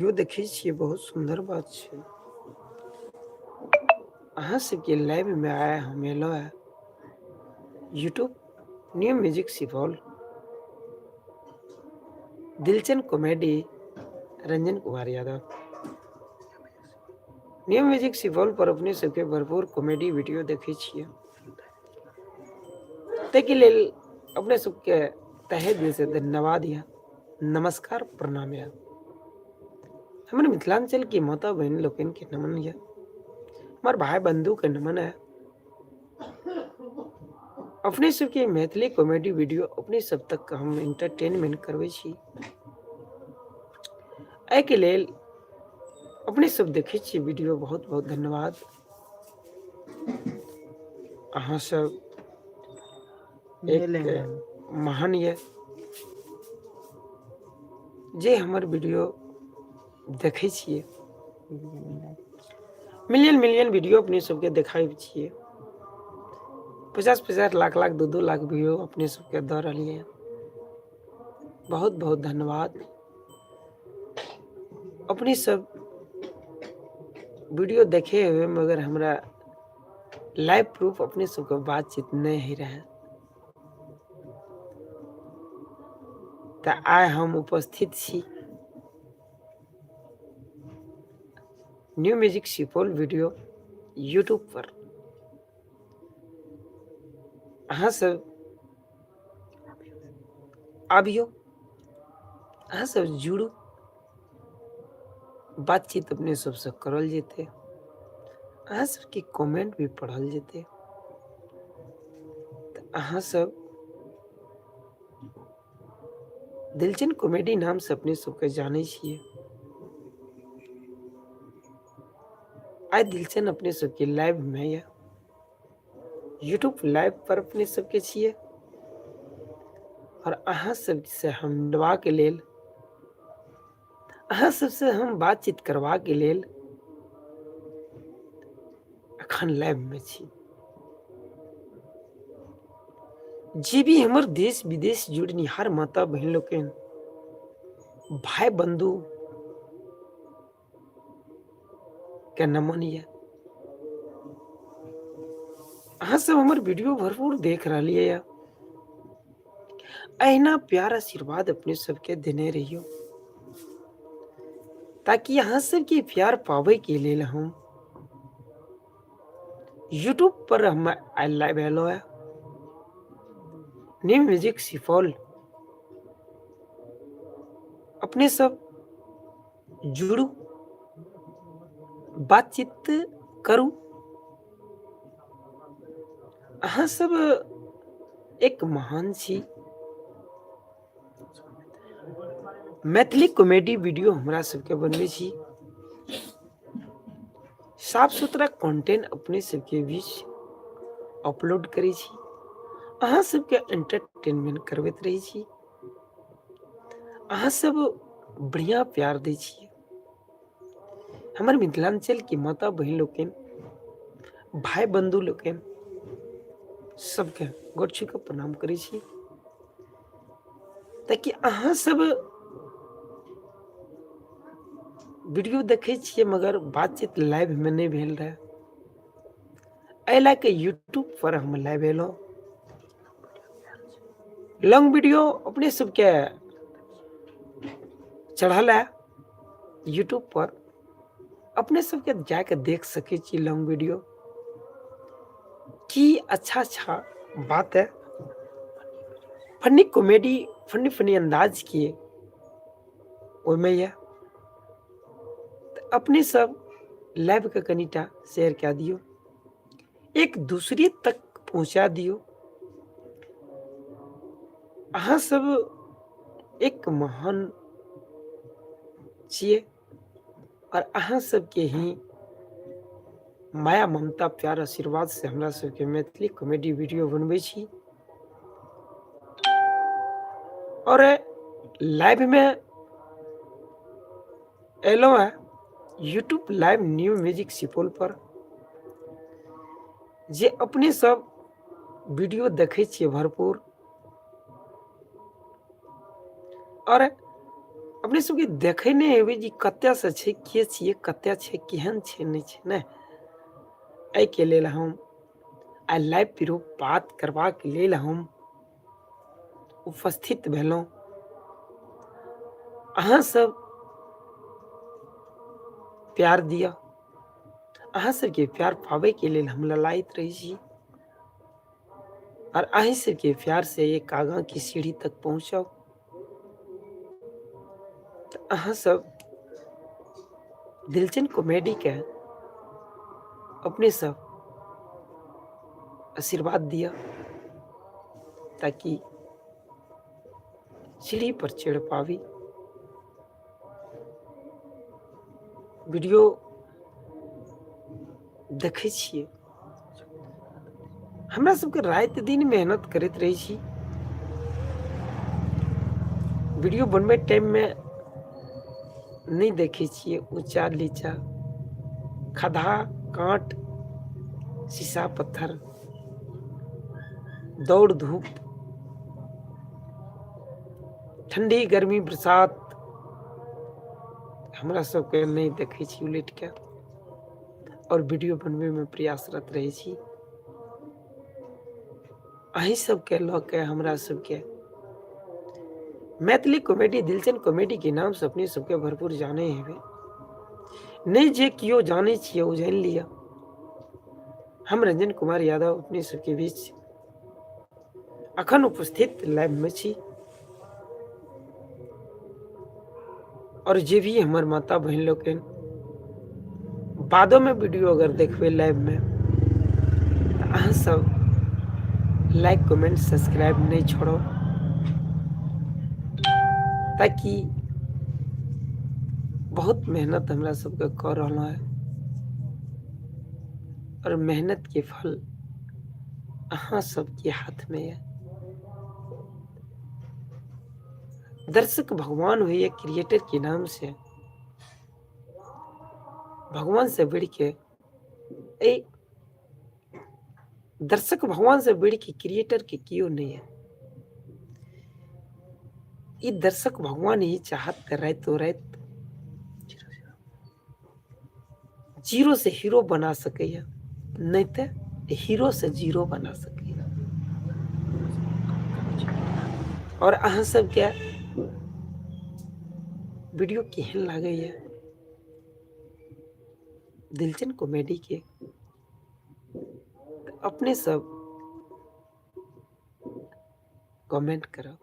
देखै छियै, बहुत सुन्दर बात छै। अहाँ सबके लाइव में आय हम एलो है YouTube new music Supaul, Dilchan comedy, Ranjan Kumar Yadav. New music Supaul पर अपने सबके भरपूर कॉमेडी वीडियो देखै छियै, ताहिके लेल अपने सबके तहे दिल से धन्यवाद या नमस्कार, प्रणाम या। हमर मिथिलांचल के माता बहन लोकनि के नमन या, हमर भाई बंधु के नमन है। अपने सबके मैथिली कॉमेडी वीडियो अपने सब तक हम एंटरटेनमेंट करबै छी, एहिके लेल अपने सब देखै छियै वीडियो, बहुत बहुत धन्यवाद। अहाँ सब एक महान ये जे हमर वीडियो देखै छियै, मिलियन मिलियन वीडियो अपने सबके देखाबै छियै, 50-50 लाख लाख 2-2 लाख वीडियो अपने सबके दऽ रहलियै। बहुत बहुत धन्यवाद। अपने सब वीडियो देखे हुए मगर हमरा लाइव प्रूफ अपने सबके बातचीत नहीं हो रहा, तो आइ हम उपस्थित छी new music Supaul video YouTube पर। अहाँ सब आबियो, अहाँ सब जुड़ू, बातचीत अपने सबसँ करल जेतै, अहाँ सबके कमेंट भी पढ़ल जेतै। तऽ अहाँ सब दिलचन कॉमेडी नाम से अपने सबके जानै छियै। आइ दिलचन अपने सबके लाइव में या यूट्यूब लाइव पर अपने सबके छियै और अहाँ सबसे हम मिलबाके लेल, अहाँ सबसे हम बातचीत करबाके लेल अखन लाइव में छी। जे भी हमर देश विदेश जुड़निहार माता बहिन लोकनि, भाई बंधु के नमन ये। अहाँ सब हमर वीडियो भरपूर देख रहलियै ये, अहिना प्यार आशीर्वाद अपने सबके देने रहियो, ताकि अहाँ सबके प्यार पाबै के लेल हम यूट्यूब पर हम लाइव एलो है न्यू म्यूजिक सुपौल। अपने सब जुड़ू, बातचीत करू। अहाँ सब एक महान छी। मैथिली कॉमेडी वीडियो हमरा सबके बनबै छी, साफ सुथरा कंटेंट अपने सबके बीच अपलोड करै छी, अहाँ सबके एंटरटेनमेंट करबैत रहै छी। अहाँ सब बढ़िया प्यार दै छियै। हमर मिथिलांचल के माता बहिन लोकनि, भाई बंधु लोकनि सबके गोर छू के प्रणाम करै छी, ताकि अहाँ सब वीडियो देखै छियै मगर बातचीत लाइव में नहि भेल रहै, एहि लए के यूट्यूब पर हम लाइव एलहुँ। लॉन्ग वीडियो अपने सबके चढ़ल है यूट्यूब पर, अपने सबके जाके देख सकै छी लॉन्ग वीडियो की अच्छा अच्छा बात है, फनी कॉमेडी फनी फनी अंदाज के ओहिमे यऽ। तऽ अपने सब लाइव के कनिटा शेयर कए दियौ, एक दूसरे तक पहुँचा दियौ। अहाँ सब एक महान छियै और अहाँ सबके ही माया ममता प्यार आशीर्वाद से हमरा सबके मैथिली कॉमेडी वीडियो बनबै छी और लाइव में एलहुँ है YouTube live new music Supaul पर, जे अपने सब वीडियो देखै छियै भरपूर और अपने सबके देखै नहि हेबै जे कतयसँ छै, के छियै, कतय छै, केहन छै, नहि छै, नहि। एहिके लेल हम आइ लाइव प्रूफ बात करबाक लेल हम उपस्थित भेलहुँ। अहाँ सब प्यार दिअ, अहाँ सबके प्यार पाबैके लेल हम ललायत रहै छी और अहीं सबके प्यार से एक आगाँ की सीढ़ी तक पहुँचब। तऽ अहाँ सब दिलचन कॉमेडी के अपने सब आशीर्वाद दिअ ताकि सीढ़ी पर चढ़ पाबी। वीडियो देखै छियै, हमरा सबके राति दिन मेहनत करैत रहै छी। वीडियो बनबै टाइममे नहि देखै छियै ऊँचा नीचा, खद्धा काँट, शीशा पत्थर, दौड़ धूप, ठण्डी गर्मी बरसात हमरा सबके नहि देखै छी उलटि कऽ आओर वीडियो बनबैमे प्रयासरत रहै छी। अहीं सबके लऽ के हमरा सबके मैथिली कॉमेडी दिलचन कॉमेडी के नाम से अपने सबके भरपूर जाने हेबै, नहि जे केओ जानै छियै ओ जानि लिअ। हम रंजन कुमार यादव अपने सबके बीच अखन उपस्थित लाइव में छी और जे भी हमर माता बहन लोकनि बादो में वीडियो अगर देखबै लाइव में तऽ अहाँ सब लाइक कमेंट सब्सक्राइब नहीं छोड़ो ताकि बहुत मेहनत हमरा सबके कऽ रहलहुँ है और मेहनत के फल अहाँ सबके हाथ में है। दर्शक भगवान होइए क्रिएटर के नाम से, भगवान से बढ़ के ए दर्शक भगवान से बढ़ के क्रिएटर के केओ नहीं है। ई दर्शक भगवान ही चाहत त रातो रात जीरो से हीरो बना सकैए, नहि तऽ हीरो से जीरो बना सकैए। और अहाँ सबके वीडियो केहन लागैए दिलचन कॉमेडी के, अपने सब कमेंट करब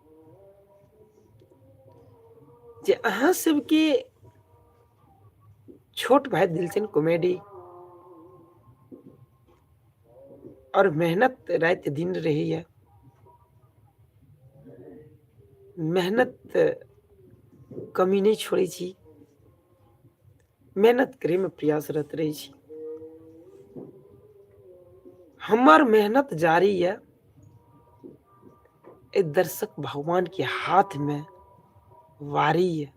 जे अहाँ सबके छोट भाई दिलचन कॉमेडी और मेहनत राति दिन रहैया, मेहनत कमी नहि छोड़ै छी, मेहनत करैमे प्रयासरत रहै छी। हमर मेहनत जारी यऽ, एहि दर्शक भगवान के हाथ में वारी यऽ।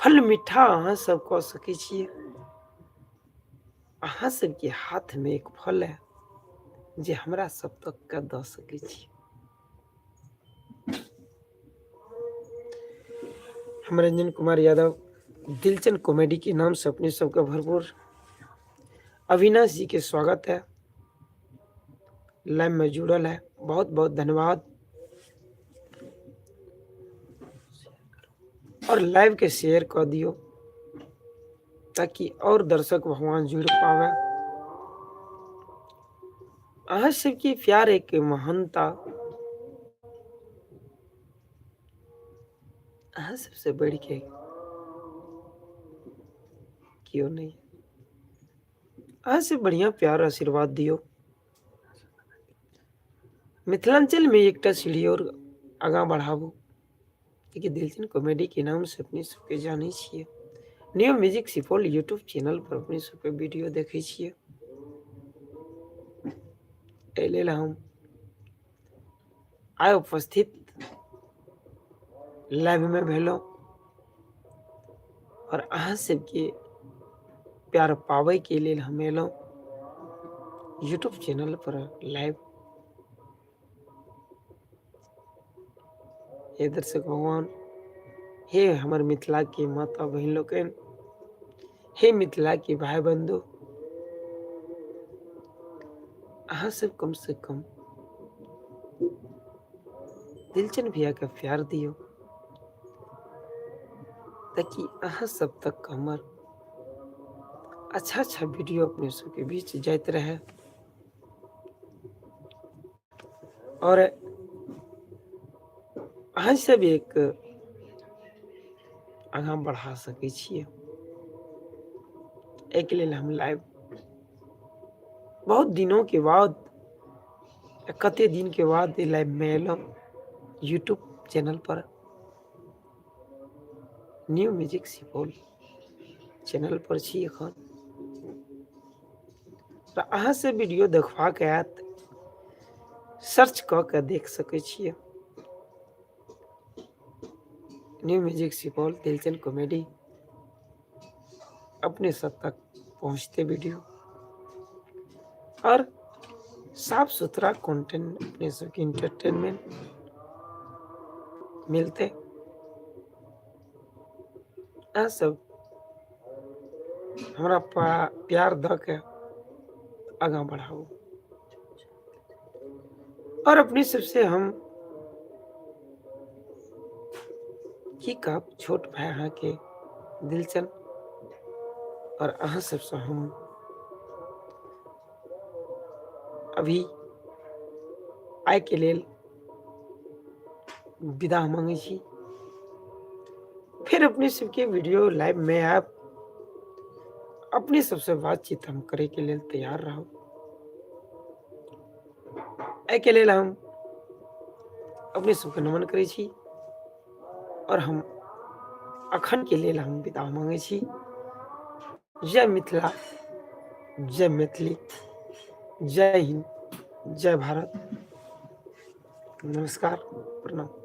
फल मीठा अहाँ सब कऽ सकै छियै, अहाँ सबके हाथ में एक फल है जे हमरा सब तक के दऽ सकै छी। हम रंजन कुमार यादव दिलचन कॉमेडी के नाम से अपने सबके भरपूर अविनाश जी के स्वागत है, लाइव में जुड़ल है, बहुत बहुत धन्यवाद। और लाइव के शेयर कर दियो ताकि और दर्शक भगवान जुड़ पावे। अहाँ सबके प्यार एक महानता, अहाँ सबसे बढ़ के क्यों नहीं। अहाँ से बढ़िया प्यार आशीर्वाद दियो। मिथिलांचल में एकटा सीढ़ी और आगाँ बढ़ाबू, कियाकि दिलचन कॉमेडी के नाम से अपने सबके जानै छियै। New music Supaul YouTube channel पर अपने सबके वीडियो देखै छियै। एहि लेल हम आइ उपस्थित लाइव में भेलहुँ और अहाँ सबके प्यार पाबै के लेल हम एलहुँ यूट्यूब चैनल पर लाइव। हे दर्शक भगवान, हे हमर मिथिला के माता बहिन लोकनि, हे मिथिला के भाई बंधु, अहाँ सब कम से कम दिलचन भैया के प्यार दियो ताकि अहाँ सब तक हमर अच्छा अच्छा वीडियो अपने सबके बीच जाइत रहे। और अहाँ सब एक आगाँ बढ़ा सकै छियै। एहिके लेल हम लाइव बहुत दिनों के बाद, कते दिन के बाद लाइव में एलहुँ यूट्यूब चैनल पर, न्यू म्यूजिक सुपौल चैनल पर छी एखन। तऽ अहाँ से वीडियो देखबाक आयत, सर्च कऽ के देख सकै छियै, new music Supaul Dilchan comedy, अपने सब तक पहुँचते वीडियो और साफ सुथरा कंटेंट, अपने सबके इंटरटेनमेंट मिलते। अहाँ सब हमरा प्यार दऽ के आगाँ बढ़ाउ। और अपने सबसे हम की कहब, छोट भाई अहाँके दिलचन, और अहाँ सबसे हम अभी आइ के लेल विदा मांगै छी। फिर अपने सबके वीडियो लाइव में आयब, अपने सबसे बातचीत हम करे के लेल तैयार रहब। एहिके लेल हम अपने सबके नमन करै छी और हम अखन के लेल हम विदा मांगै छी। जय मिथिला, जय मैथिली, जय हिंद, जय भारत। नमस्कार, प्रणाम।